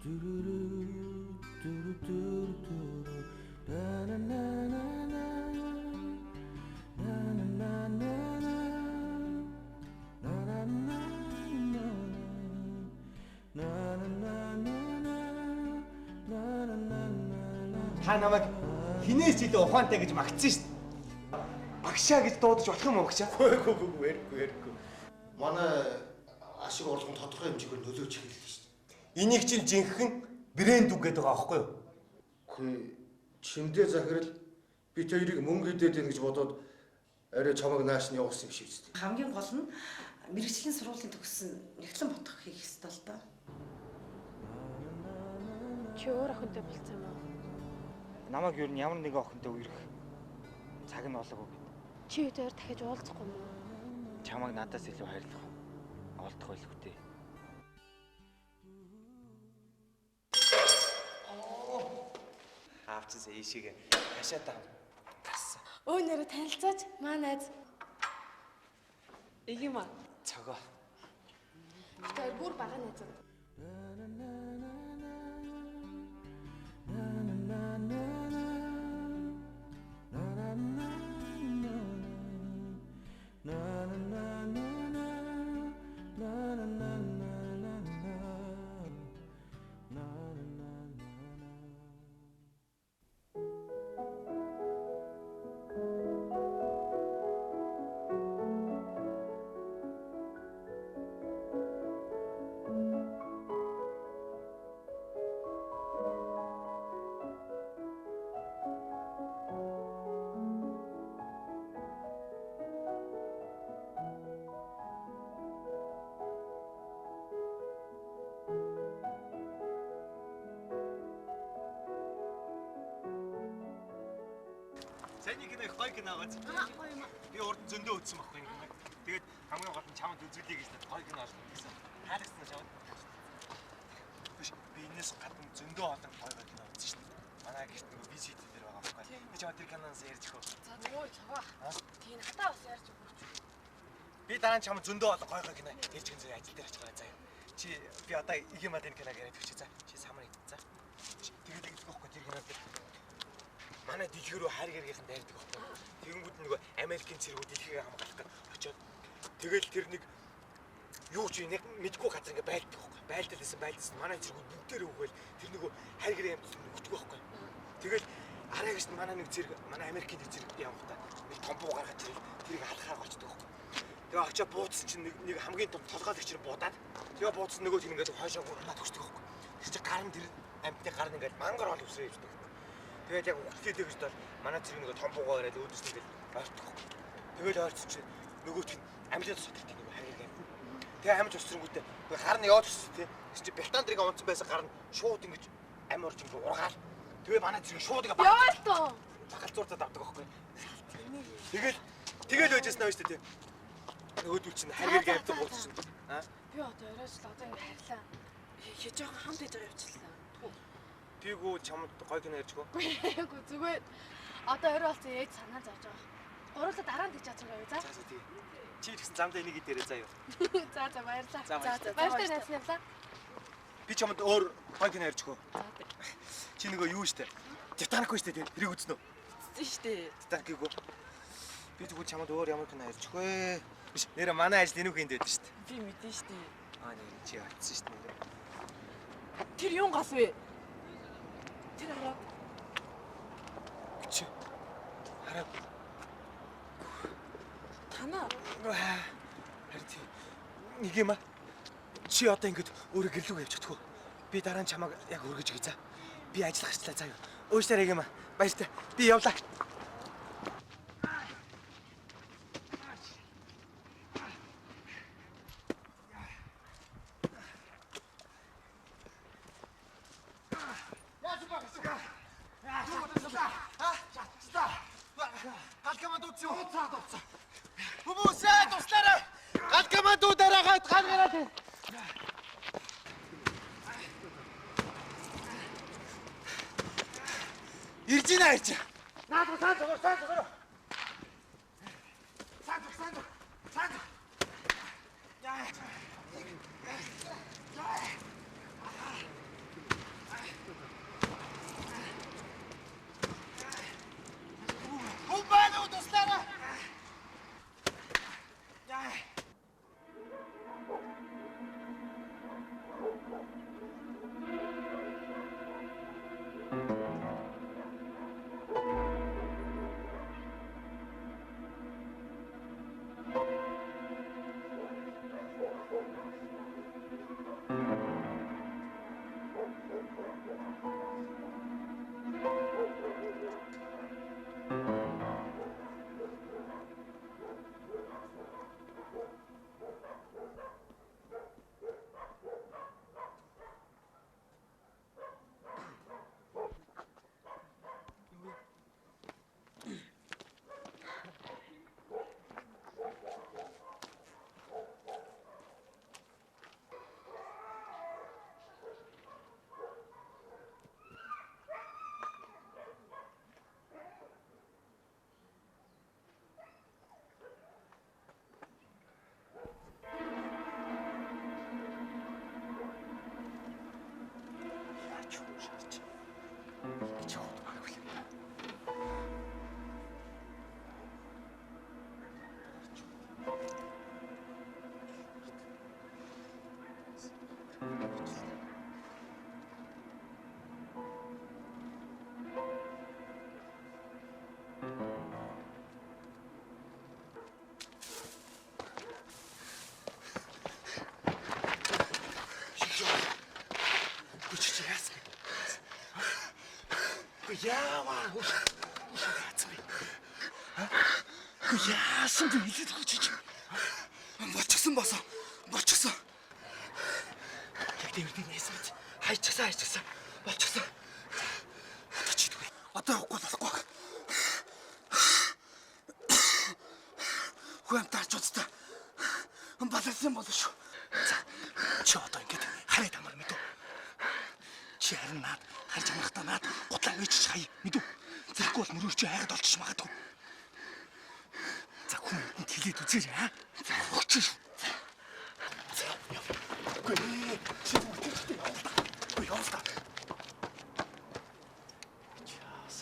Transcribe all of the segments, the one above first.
Та намайг хинээс ч илүү ухаантай гэж магтсан шүү дээ. Багшаа гэж дуудаж болох юм уу багшаа? Үгүй ярихгүй. Манай ашиг орлого нь тодорхой хэмжээгээр нөлөөж эхэллээ шүү дээ. Энийг чинь жинхэнэ брэнд үг гэдэг байгаа байхгүй юу? Үгүй чимдээ захирал бид хоёрыг мөнгө идээд байна гэж бодоод арай чамайг нааш нь явуулсан юм шиг үстэй. Хамгийн гол нь мэргэжлийн сургуулийн төгссөн нэгтлэн бодох хийх ёстой л доо. Чи өөр охинтой болцсон юм уу? Намайг юу ямар нэгэн охинтой үерх цаг нь болоогүй гэд. Чи хэд хоёр дахиж уулзахгүй юм уу? Чамайг надаас илүү хайрлах олдох байлгүй дээ. Аав чинь ийшээгээ хашаа таа гарсан. Өө нэрэ танилцаач. Маа найз. Иг юм аа. Цогоо. Бид хоёр бүр бага найзууд. Сайн кино их гоё кино байгаа. Гоё юм аа. Би урд нь зөндөө үзсэн байхгүй юм киног. Тэгээд хамгийн гол нь чамд үзүүлье гэж надад гоё кино олгоно гэсэн. Таалагдсан уу чамд? Биш, би энэс гадна зөндөө олон гоё гоё кино үзсэн шүү дээ. Манай гэрт нөгөө VCD дээр байгаа байхгүй. Би чамд тэр киноноос ярьж өгөө. За нөгөө цогоо. Тийм хатаа бас ярьж өгөөч. Би дараа нь чамд зөндөө олон гоё гоё кино ярьж өгөн зөө ажил дээр очихороо заяа. Чи би одоо их юм аа энэ киног яриад өгчээ за. Чи самар идэ за. Тэгээд ингэдэг байхгүй тэр кино дээр. Манай дэлхий рүү хайр гэргийнхэн дайрдаг байхгүй. Тэгэнгүүт нөгөө Америкийн цэргүүд дэлхийг хамгаалах гэж очиод тэгэл тэр нэг юу ч нэг мэдгүй газар ингээ байлдаг байхгүй. Байлдалсэн байлдсан манай цэргүүд бүгдээрээ өгөөл тэр нөгөө хайр гэрээ амт өгдөг байхгүй. Тэгэл араагч нь манай нэг цэрэг манай Америкийн нэг цэрэг явахдаа нэг том буу гаргаж ирэл тэрийг алхахаар очдөг байхгүй. Тэгээ очиод бууцсан чинь нэг хамгийн том толгойлогч нь буудаад тэгээ бууцсан нөгөө тэр ингээд хойшоо унаад өгчдөг байхгүй. Тэр чинь гар нь тэр амтны гар нь ингээд мангар ол өсрөө явждаг. Тэгээд яг үхэлтэй гэж бол манай цэрэг нөгөө том буугаа бариад өөдөөс нь ингээд ойртох. Тэгэл ойртсон чинь нөгөөт нь амжилт содолт нөгөө хариг амт. Тэгээ амж усрангүүтээ гар нь яваад өссөн тий. Тэр чинь Британ дэрэг унтсан байсан гар нь шууд ингэж ам орж ингэж ургаал. Тэгээ манай цэрэг шууд ингэ Яваал тоо. Багалзууртад авдаг байхгүй. Тэгэл байжсэн аа шүү дээ тий. Нөгөөдөл чинь хариг амт бууцсан. Аа. Би одоо оройч л одоо ингэ харилаа. Хэ жоохон хамт хийж байгаа явчихлаа. Тийгүү чамд гоё кино ярьж өгөө. Үгүй зүгээр. Одоо орой болсон ээж санаа зовж байгаа. Гурлаа дараа нь тэгж чадсан гоё за. За тий. Чи ихсэн замдаа энийг идээрэй заа юу. За за баярлалаа. За баярлалаа найз явлаа. Би чамд өөр гоё кино ярьж өгөө. Чи нөгөө юу штэ? Титаник үү штэ тий. Тэрийг үзсэн үү? Үзсэн штэ. Титаникийг үү? Би тэгвэл чамд өөр ямар кино ярьж өгөө вэ? Биш нэрэ манай ажил энүүх энд байдаг штэ. Би мэдэн штэ. Аа нэр чи очсон штэ нэрэ. Тэр юун гал вэ? Тэр хараа. Чи. Хараа. Танаа. Харин тий. Нэг юм аа. Чи одоо ингэж өөрөө гэрлүүг явж чадахгүй. Би дараа нь чамайг яг өргөж өгье за. Би ажиллах хэрэгтлээ заа юу. Уушлаарай юм аа. Баяртай. Би явлаа. Хүмүүсээ туслаарай. Гал командуудаараа гал гараад. Ирж гинэ ирж. Наад сан зогоор сан зогоор. Сан зог сан зог. Сан зог. Яа. Үгүй яаваа. Яасан бэ? Үгүй яасан бэ? Хэлээд өгч чи. Болчихсон босоо. Болчихсон. Яг дээр дээр яасан бэ? Хайчихсан хайчихсан. Болчихсон. Одоо чи идэх. Одоо явахгүй болохгүй. Хүн амт арч уцтай. Баларсан болно шүү. За. Чи одоо ингэж хараад амар мэдв. Чи харин наад харж амрахтаа наад гутлаа ээжиж хай мэдв. Тэгэхгүй бол мөрөөр чи хайгаад олчих магадгүй. За хүн амьтанд хэлээд үзээрэй аа. За өгч шүү. За яв. Үгүй чи бүр тэр чигтээ явал та. Үгүй явал та. Чаас.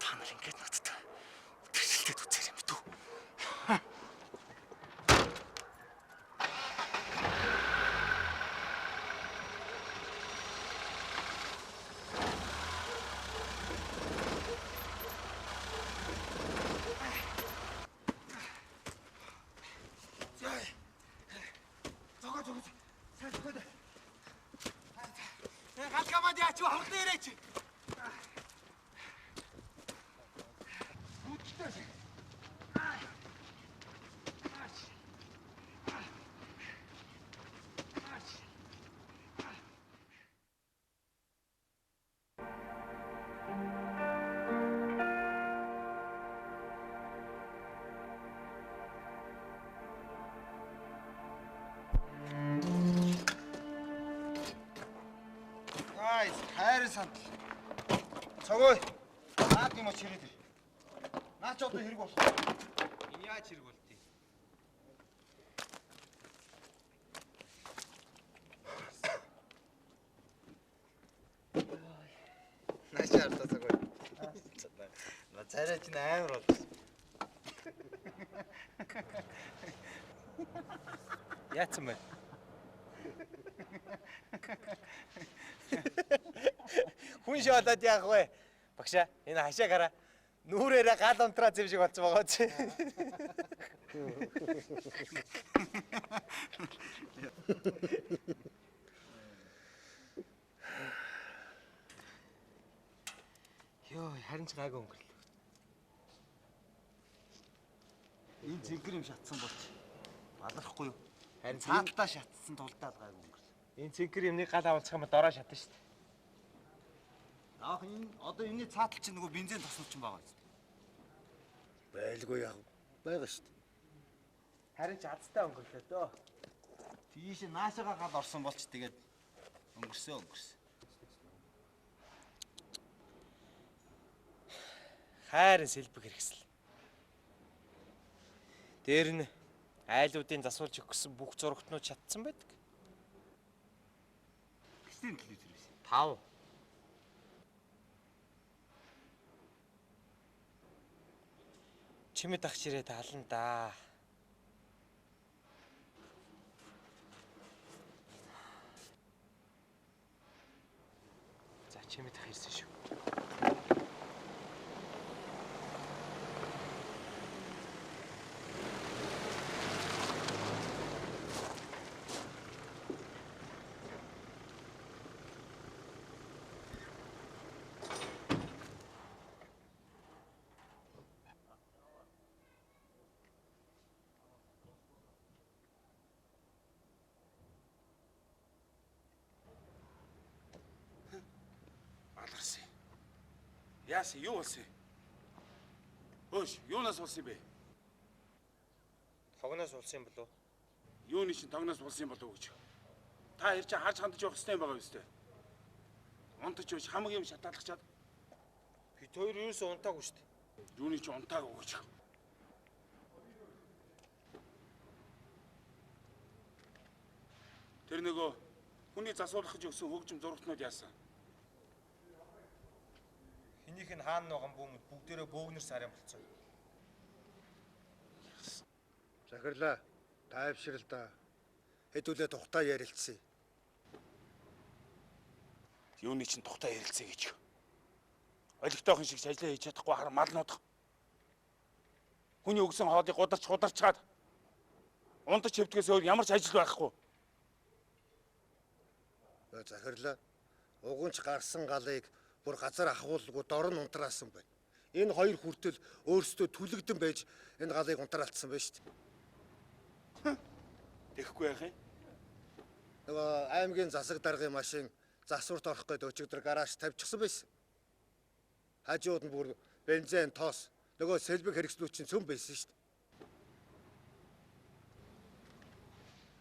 Та нар ингэж надтай тэрсэлдээд үзээрэй мэдв. Зогоо зогоо. Сайн зогоо. Галгамад яач вэ? Хурдан ирээч. Гайс, хайрын сандал. Цогой. Наад юм уу чирээд ир. Наа ч одоо хэрэг болох. Энэ яаж хэрэг болтыг? Наашаа харлаа цогой. На царай чинь амар болсон. Яатсан бэ? Хүн шоолоод яах вэ? Багшаа, энэ хашаа гараа. Нүрээрээ гал унтраа зэв шиг болцсон байгаа чи. Йоо, харин ч гайгүй өнгөрлөө. Энэ зинкэр юм шатсан болч балархгүй юу? Харин Цааталтаа шатсан тулдаа л гайгүй өнгөрлөө. Энэ цэнкэр юмны гал авалцах юм дороо шатна шүү дээ. Аах энэ одоо энэний цаатал чинь нөгөө бензин тоснууд чинь байгаа биз. Байлгүй яах вэ? Байгаа шүү дээ. Харин ч азтай өнгөрлөө дөө. Тийш наашаага гал орсон болч тэгээд өнгөрсөө өнгөрсөн. Хайрын сэлбэг хэрэгсэл. Дээр нь айлуудын засуулж өгсөн бүх зурагтнууд шатсан байдаг. Гисийн телевизэр байсан. 5. Чимэд ах чирээ таална да. За чимэд ах ирсэн шүү. Баларсан. Яасан юу болсон юм? Хөөш, юунаас болсон юм бэ? Тогноос улсын юм болов уу? Юуны чинь тогноос болсон юм болов уу гэж. Та хоёр чинь харж хандаж явах хэрэгтэй юм байгаа юу өстэй? Унтаж байж хамаг юм шатаалгачаад Бид хоёр юусэн унтаагүй шүү дээ. юуны чинь унтааг өгч. Тэр нөгөө хүний засуулах гэж өгсөн хөгжим зурагтнууд яасан? Хинийх нь хаана нуган бүүмэд бүгдээрээ бөөгнөр сарын болцсон. Захирлаа. Тайвшрал да. Хэдүүлээ тухтай ярилцъя. Юуны чинь тухтай ярилцъя гэж. Олигтойхон шиг ажиллаа хийж чадахгүй хар мал нуудах. Хүний өгсөн хоолыг гударч гударчгаад унтаж хэвдгээс өөр ямар ч ажил байхгүй. Захирлаа. Угуунч гарсан галыг бүр газар ахуулгүй дор нь унтраасан байна. Энэ хоёр хүртэл өөрсдөө түлэгдэн байж энэ галыг унтраалтсан байна шүү дээ. Тэгэхгүй яах юм? Нөгөө аймгийн засаг даргын машин засварт орох гээд өчигдөр гараж тавьчихсан байсан. Хажууд нь бүр бензин, тоос, нөгөө сэлбэг хэрэгслүүд чинь цөм байсан шүү дээ.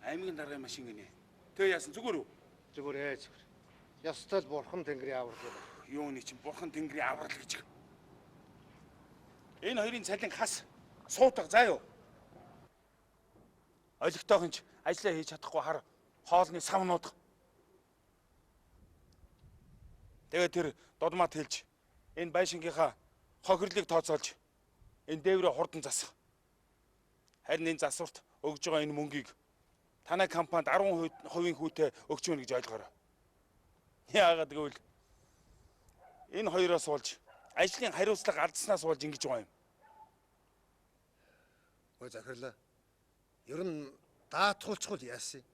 Аймгийн даргын машин гинэ. Тэгээ яасан зүгээр үү? Зүгээр ээ зүгээр. Ёстой л бурхан тэнгэрийн аврал юм. Юуны чинь бурхан тэнгэрийн аврал гэж. Энэ хоёрын цалин хас суутга заа юу? Олигтойхон ч ажиллаа хийж чадахгүй хар хоолны сав нуудах. Тэгээ тэр дудмат хэлж энэ байшингийнхаа хохирлыг тооцоолж энэ дээврээ хурдан засах. Харин энэ засварт өгж байгаа энэ мөнгийг танай компанид 10% хүүтэй өгч өгнө гэж ойлгоорой. Яагаад гэвэл энэ хоёроос болж ажлын хариуцлага алдснаас болж ингэж байгаа юм. Ой захирлаа. Ер нь даатгуулчихвал яасан юм?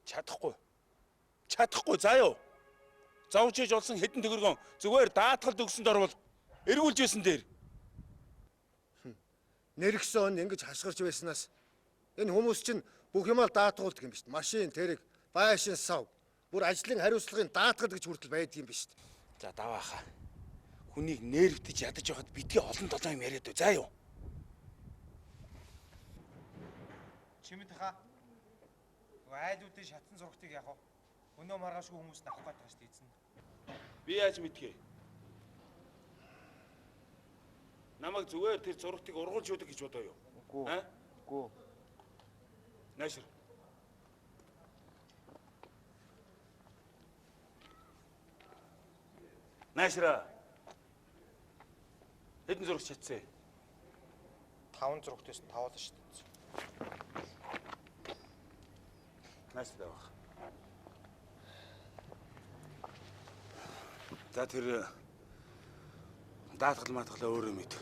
Чадахгүй. Чадахгүй заа юу? Зовж хийж олсон хэдэн төгрөгөн зүгээр даатгалд өгсөнд орвол эргүүлж байсан дээр. Нэргсэн он ингэж хашгирч байснаас энэ хүмүүс чинь бүх юмаа даатгуулдаг юм биш үү? Машин, тэрэг, байшин сав. Бүр ажлын хариуцлагын даатгал гэж хүртэл байдаг юм биш үү? За давааха. Хүнийг нервтэж ядаж байхад битгий олон долоо юм яриад бай. За юу? Чимэд хаа. Нөгөө айлуудын шатсан зургтыг яах вэ? Өнөө маргаашгүй хүмүүс нь авах гээд байгаа шүү дээ эзэн. Би яаж мэдгээ? Намайг зүгээр тэр зургтыг ургуулж өгдөг гэж бодоо юу? Үгүй. Үгүй. Наашир. Наашира. Хэдэн зурагт шатсан? 5 зурагтээс 5 л шүү дээ. Наашир давах. За тэр даатгал маатгалаа өөрөө мэд.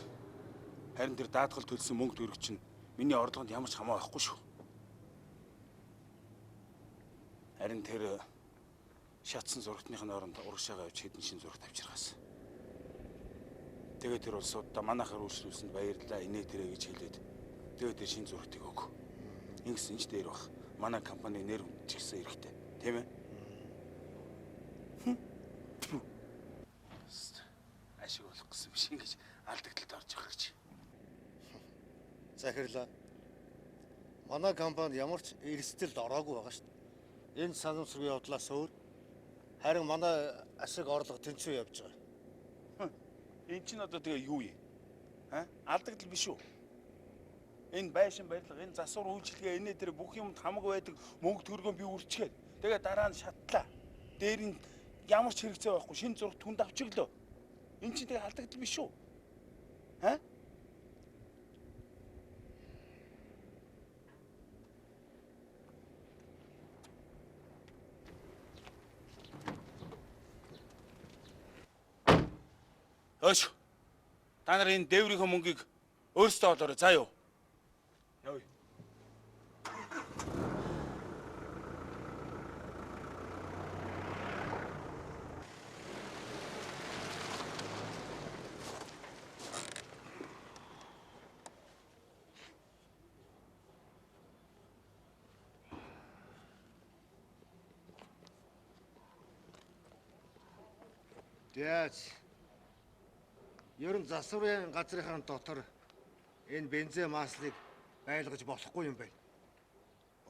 Харин тэр даатгал төлсөн мөнгө төгрөг чинь миний орлогонд ямар ч хамаа байхгүй шүү. Харин тэр шатсан зурагтных нь оронд урагшаага явж хэдэн шин зурагт авчирхаас. Тэгээд тэр улсуудаа манайхаар үйлчлүүлсэнд баярлалаа инээ тэрэ гэж хэлээд тэгээд тэр шин зурагтыг өг. Ингэсэн ч дээр бах. Манай компани нэр хүнд ч гэсэн эрэхтэй. Тийм ээ? Ашиг болох гэсэн биш ингэж алдагдлалд орж явах гэж. Захирлаа. Манай компани ямар ч эрсдэлд ороогүй байгаа шүү дээ. Энэ санамсаргүй явдлаас өөр харин манай ашиг орлого тэнцвэр явж байгаа. Энэ чинь одоо тэгээ юу юм? Аа? Алдагдал биш үү? Энэ байшин барилга, энэ засвар үйлчилгээ, энэ тэр бүх юмд хамаг байдаг мөнгө төгрөгөө би үрчгээд тэгээ дараа нь шатлаа. Дээр нь ямар ч хэрэгцээ байхгүй шинэ зураг түнд авчиглөө. Энэ чинь тэгээ алдагдал биш үү? Аа? Өөш. Та нар энэ дээврийнхөө мөнгийг өөрсдөө олоорой заа юу? Явъя. Яаж? Ер нь засварын газрынхаа дотор энэ бензин маслыг байлгаж болохгүй юм байна.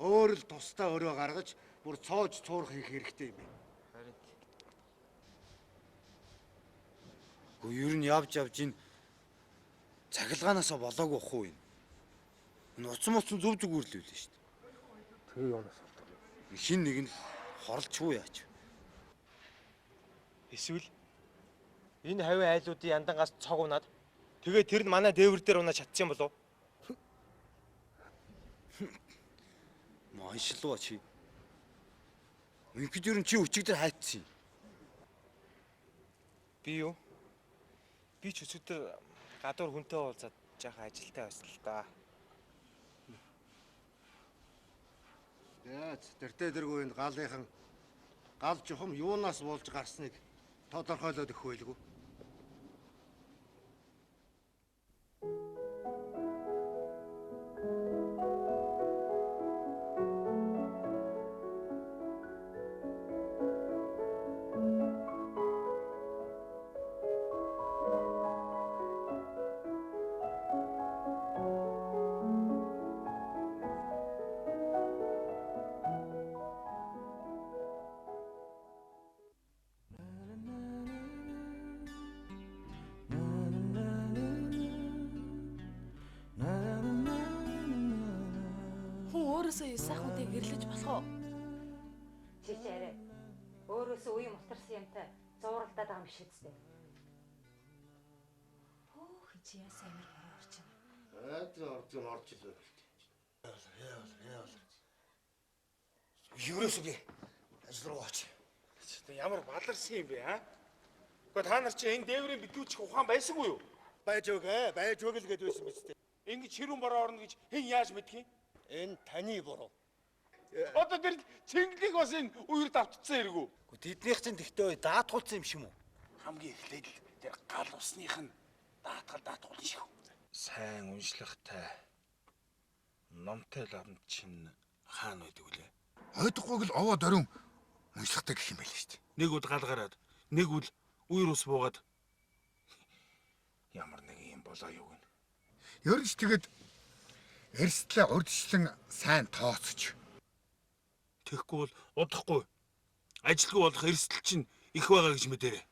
Өөр л тусдаа өрөө гаргаж бүр цоож цуурах хийх хэрэгтэй юм байна. Харин Гэхдээ ер нь явж явж энэ цахилгаанаасаа болоогүй бах уу энэ. Энэ уцсан зүв зүгээр л үлээ шүү дээ. Тэр юунаас болдог юм? Хин нэг нь хорлцгүй яач. Эсвэл энэ хавийн айлуудын яндангаас цог унаад тэгээ тэр нь манай дээвэр дээр унаад шатсан болов? Маншлуу чи. Ингээд ер нь чи өчигдөр хайцсан юм. Би юу? Би ч өчигдөр гадуур хүнтэй уулзаад жаахан ажилтай байсан л да. Яаж тэртээ дэргүй энэ галынхан Гал жухам юунаас болж гарсныг тодорхойлоод өгөх байлгүй. Хүн өөрөөсөө сайхан хүнтэй гэрлэж болох уу? Чи чи арай өөрөөсөө үе мултарсан юмтай зууралдаад байгаа юм биш үстэй. Хөөх чи яасан амир бороо орж байна. Айд орж юм орж илээ. Ерөөсөө би ажил руу очив. Тэ ямар баларсан юм бэ аа? Гэхдээ та нар чи энэ дээврийн битүүчих ухаан байсангүй юу? Байж өг ээ, байж өг л гэдээ байсан биз дээ. Ингэж ширүүн бороо орно гэж хэн яаж мэдх юм? Энэ таны буруу. Одоо тэр цэнгэлийг бас энэ үерд автцсан хэрэгүү. Гэхдээ тэднийх чинь тэгтээ даатгуулсан юм шиг юм уу? Хамгийн эхлээд л тэр гал усных нь даатгал даатгуул шиг. Сайн уншлагатай номтой лавнд чинь хаана байдаг вүлээ? Ойдохгүй л овоо дөрөн уншлагатай гэх юм байл шүү дээ. Нэг үл гал гараад, нэг үл үер ус буугаад ямар нэг юм болоо юу гин. Ер нь ч тэгээд эрсдлээ урьдчилан сайн тооцож Тэгэхгүй бол удахгүй ажилгүй болох эрсдэл чинь их байгаа гэж мэдэрэй.